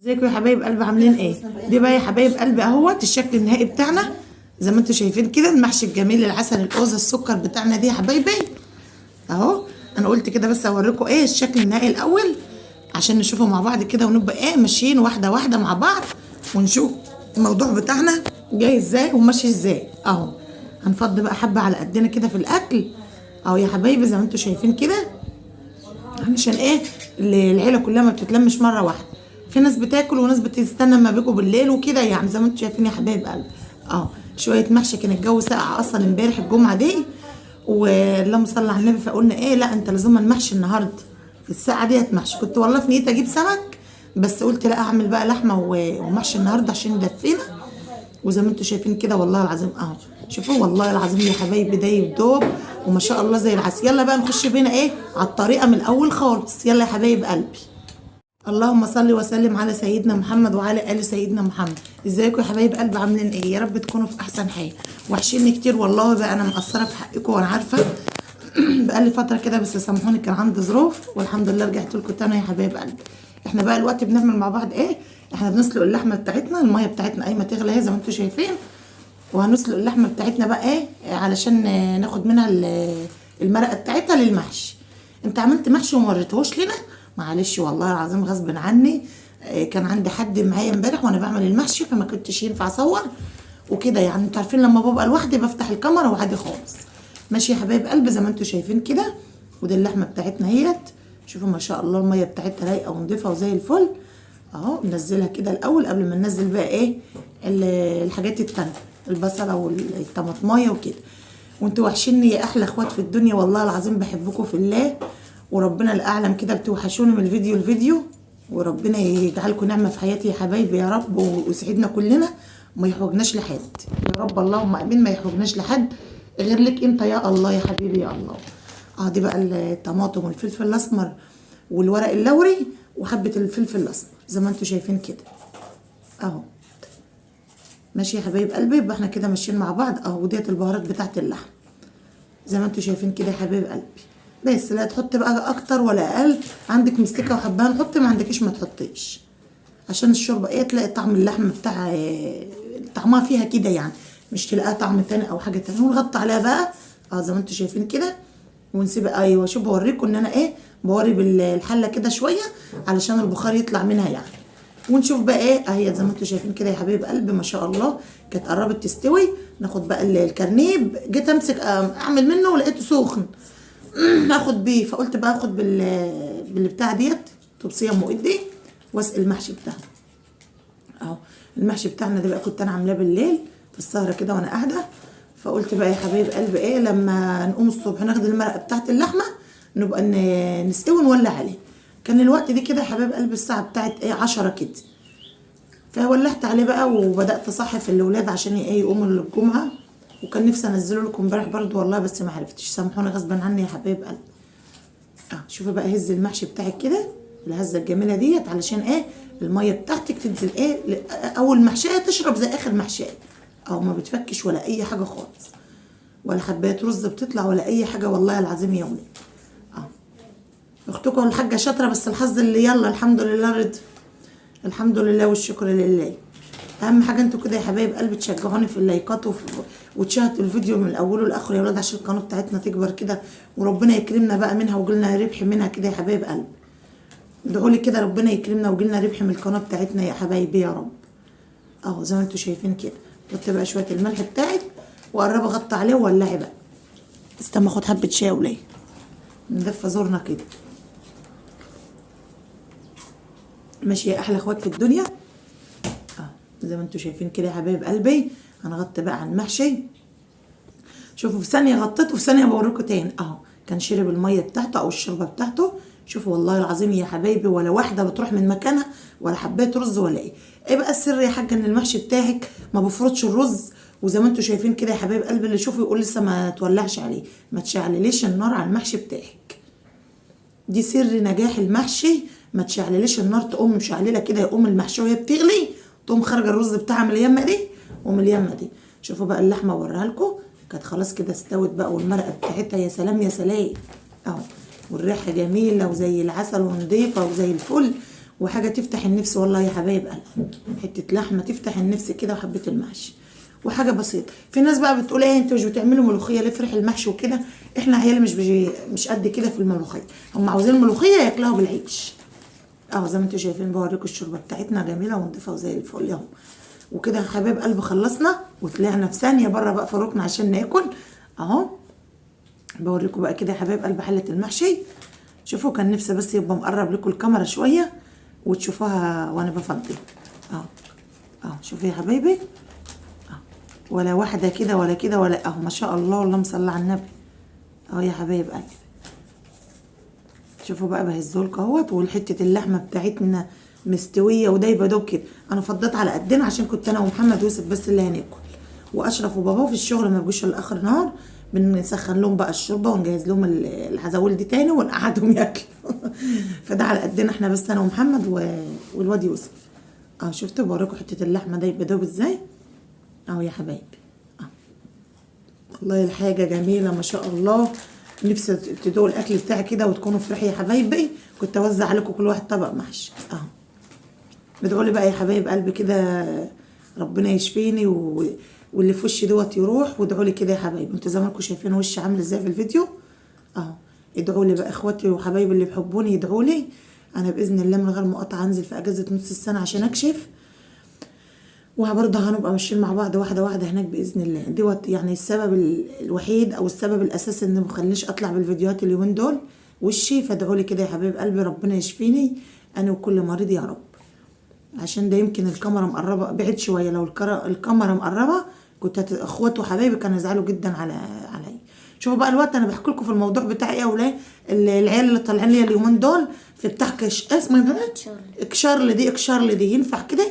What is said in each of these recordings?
ازيكم يا حبايب قلب؟ عاملين ايه؟ دي بقى يا حبايب قلب اهوت الشكل النهائي بتاعنا زي ما انتم شايفين كده، المحشي الجميل العسل الاوزه السكر بتاعنا دي يا حبايبي اهو. انا قلت كده بس اوريكم ايه الشكل النهائي الاول عشان نشوفه مع بعض كده ونبقى ايه ماشيين واحدة واحدة مع بعض ونشوف الموضوع بتاعنا جاي ازاي وماشي ازاي اهو. هنفضي بقى حبه على قدنا كده في الاكل اهو يا حبايبي زي ما انتم شايفين كده، علشان ايه العيلة كلها ما بتتلمش مرة واحدة، في ناس بتاكل وناس بتستنى ما بيجوا بالليل وكده يعني زي ما انتم شايفين يا حبايب قلب اهو. شوية محشي، كان الجو ساقع اصلا امبارح الجمعة دي، واللهم صل على النبي، فقلنا ايه لا انت لازم المحشي النهارده في الساعة ديت محشي. كنت والله في نيتي اجيب سمك بس قلت لا اعمل بقى لحمه ومحشي النهارده عشان يدفينا. وزي ما انتم شايفين كده والله العظيم اهو، شوفوا والله العظيم يا حبايبي ده يدوب وما شاء الله زي العسل. يلا بقى نخش بينا ايه على الطريقة من الاول خالص. يلا يا حبايب قلبي، اللهم صل وسلم على سيدنا محمد وعلى ال سيدنا محمد. ازيكم يا حبايب قلب؟ عاملين ايه؟ يا رب تكونوا في احسن حال. وحشيني كتير والله بقى، انا مقصرة في حقكم وانا عارفه بقالي فترة كده، بس سامحوني كان عندي ظروف، والحمد لله رجعت لكم تاني يا حبايب قلبي. احنا بقى الوقت بنعمل مع بعض ايه؟ احنا بنسلق اللحمة بتاعتنا، المية بتاعتنا قايمة تغلي اهي زي ما انتم شايفين، وهنسلق اللحمة بتاعتنا بقى ايه علشان ناخد منها المرقه بتاعتها للمحشي. انت عملت محشي وما وريتهوش لنا؟ معلش والله العظيم غصب عني، كان عندي حد معايا امبارح وانا بعمل المحشي فما كنتش ينفع اصور وكده يعني. انتوا عارفين لما ببقى لوحدي بفتح الكاميرا وعادي خالص. ماشي يا حبايب قلب زي ما انتوا شايفين كده، ودي اللحمة بتاعتنا اهيت، شوفوا ما شاء الله المية بتاعتها رايقة ونضيفه وزي الفل اهو. ننزلها كده الاول قبل ما ننزل بقى ايه الحاجات التانية، البصله والطماطمايه وكده. وانتوا وحشيني يا احلى اخوات في الدنيا والله العظيم، بحبكم في الله وربنا الاعلم كده، بتوحشوني من الفيديو لفيديو، وربنا يجعلكم نعمه في حياتي يا حبايبي يا رب، ويسعدنا كلنا وما يحوجناش لحد يا رب، اللهم امين. ما يحوجناش لحد غير لك انت يا الله يا حبيبي يا الله. دي بقى الطماطم والفلفل الاسمر والورق اللوري وحبه الفلفل الاسمر زي ما انتم شايفين كده اهو. ماشي يا حبايب قلبي، يبقى احنا كده ماشيين مع بعض اهو. وديت البهارات بتاعت اللحم زي ما انتم شايفين كده يا حبايب قلبي، بس لا تحط بقى اكتر ولا اقل، عندك مستكه وحبهان حطي، ما عندكيش ما تحطيش، عشان الشوربة ايه تلاقي طعم اللحم بتاع طعمها فيها كده يعني، مش تلاقيها طعم تاني او حاجة تانية. ونغطي عليها بقى زي ما انتم شايفين كده ونسيب. ايوه شوف بوريكم ان انا ايه بوري بالحله كده شوية علشان البخار يطلع منها يعني. ونشوف بقى ايه اهي زي ما انتم شايفين كده يا حبايب قلبي ما شاء الله كانت قربت تستوي. ناخد بقى الكرنيب، جيت امسك اعمل منه ولقيته سخن اخد بيه، فقلت بقى اخد بالبتاع ديت طبسيه ام ايدي واسقي المحشي بتاعنا اهو. المحشي بتاعنا ده بقى كنت انا عاملاه بالليل في السهرة كده وانا قاعدة، فقلت بقى يا حبايب قلبي ايه لما نقوم الصبح ناخد المرقه بتاعت اللحمة نبقى نستوي ونولع عليه. كان الوقت دي كده يا حبايب قلبي الساعة بتاعت ايه 10 كده، فولعت عليه بقى وبدات اصحي في الاولاد عشان ايه يقوموا للجمعة. وكان نفسي انزله لكم امبارح برضو والله بس ما عرفتش، سامحوني غصبا عني يا حبايب قلبي. شوفي بقى هز المحشي بتاعك كده الهزة الجميلة ديت علشان ايه المية بتاعتك تنزل ايه اول محشيه تشرب زي اخر محشيه او ما بتفكش ولا اي حاجة خالص، ولا حبايه رز بتطلع ولا اي حاجة والله العظيم يا ولاد. اختكم الحاجة شاطرة بس الحظ اللي يلا الحمد لله رضا، الحمد لله والشكر لله. اهم حاجة انتوا كده يا حبايب قلبي تشجعوني في اللايكات وتشاهدوا الفيديو من اوله لاخره يا ولاد عشان القناة بتاعتنا تكبر كده وربنا يكرمنا بقى منها وجيلنا ربح منها كده يا حبايب قلبي. ادعوا لي كده ربنا يكرمنا وجيلنا ربح من القناة بتاعتنا يا حبايبي يا رب. اهو زي ما انتوا شايفين كده، حط بقى شوية الملح بتاعك وقربي غطي عليه وولعي بقى. استنى اخد حبه شاي وليه ندفى زورنا كده. ماشي يا احلى اخوات في الدنيا. زي ما انتوا شايفين كده يا حبايب قلبي هنغطي بقى على المحشي. شوفوا في ثانية غطيته وفي ثانية بوريكم تاني اهو. كان شرب المية بتاعته او الشوربة بتاعته. شوفوا والله العظيم يا حبايبي ولا واحدة بتروح من مكانها ولا حبايه رز ولا ايه. ايه بقى السر يا حاجة ان المحشي بتاعك ما بفرطش الرز؟ وزي ما انتوا شايفين كده يا حبايب قلبي اللي يشوفه يقول لسه ما تولعش عليه، ما تشعلليش النار على المحشي بتاعك. دي سر نجاح المحشي، ما تشعلليش النار تقوم مشعلله كده يقوم المحشي وهي بتغلي تقوم خارجه الرز بتاعها من اليمه دي ومن اليمه دي. شوفوا بقى اللحمة اوريها لكم كانت خلاص كده استوت بقى، والمرقه بتاعتها يا سلام يا سلام اهو، والريحه جميلة وزي العسل ونضيفه وزي الفل. وحاجه تفتح النفس والله يا حبايب قلبي، حتة لحمه تفتح النفس كده، وحبه المحشي وحاجه بسيطة. في ناس بقى بتقول ايه انتوا مش بتعملوا ملوخية ليه فرح المحشي وكده؟ احنا عيالي مش قد كده في الملوخية، هم عاوزين الملوخية ياكلوها بالعيش. اهو زي ما انتوا شايفين بوريكم الشوربة بتاعتنا جميلة ونضيفه وزي الفل اهو. وكده يا حبايب قلب خلصنا وطلعنا في ثانية بره بقى في الركن عشان ناكل اهو. بوريكم بقى كده يا حبايب قلب حله المحشي. شوفوا كان نفسي بس يبقى مقرب لكم الكاميرا شوية وتشوفوها وانا بفضي اهو. اهو شوفوا يا حبايبي اهو، ولا واحدة كده ولا كده ولا اهو، ما شاء الله اللهم صل على النبي اهو يا حبايب قلبي. شوفوا بقى بهزهولكوا اهوت، والحتة اللحمة بتاعتنا مستوية ودايبه دوب كده. انا فضيت على قدنا عشان كنت انا ومحمد يوسف بس اللي هناكل، واشرف وباباه في الشغل ما بيجوش الا اخر نهار. بنسخن لهم بقى الشوربة ونجهز لهم العزاول دي تاني ونقعدهم ياكلوا. فده على قدنا احنا بس، انا ومحمد والواد يوسف. اه شفتوا بوريكم حتة اللحمة دايبه دوب ازاي اهو يا حبايبي. اه والله الحاجة جميلة ما شاء الله. نفسي تدوقوا الاكل بتاعي كده وتكونوا فرحي يا حبايبي. كنت اوزع عليكم كل واحد طبق محشي اهو. ادعوا لي بقى يا حبايب قلبي كده ربنا يشفيني واللي في وشي دوت يروح. وادعوا لي كده يا حبايبي، انتوا زي ما انتوا شايفين وشي عامل ازاي في الفيديو اهو. ادعوا لي بقى اخواتي وحبايبي اللي بيحبوني، يدعوا لي. انا باذن الله من غير مقاطعه انزل في اجازه نص السنة عشان اكشف، وبرضه هنبقى ماشيين مع بعض واحدة واحدة هناك باذن الله. دوت يعني السبب الوحيد او السبب الاساسي ان ما خلينيش اطلع بالفيديوهات اليومين دول وشي. فادعوا لي كده يا حبايب قلبي ربنا يشفيني انا وكل مريض يا رب. عشان ده يمكن الكاميرا مقربة بعيد شوية، لو الكاميرا مقربة كنت اخواتي وحبايبي كانوا يزعلوا جدا عليا. شوفوا بقى الوقت انا بحكي لكم في الموضوع بتاع ايه يا ولاد. العيال اللي طالعين لي اليومين دول في بتاع كش اسمه ايه؟ اكشارل دي، اكشارل دي ينفع كده؟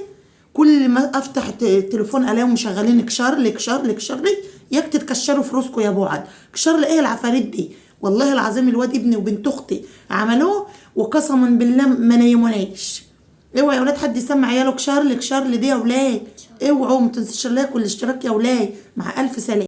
كل ما افتح التليفون الاقيهم مشغلين اكشارل اكشارل اكشارل. ياك تتكشروا في روسكم يا بوعد. اكشارل ايه العفاريت دي؟ والله العظيم الواد ابني وبنت اختي عملوه وقسما بالله ما نيمونيش. اوعى يا ولاد حد يسمع عياله كشارل كشارل دي يا ولاد. اوعوا، ما تنسوش اللايك والاشتراك يا ولاد. مع الف سلامه.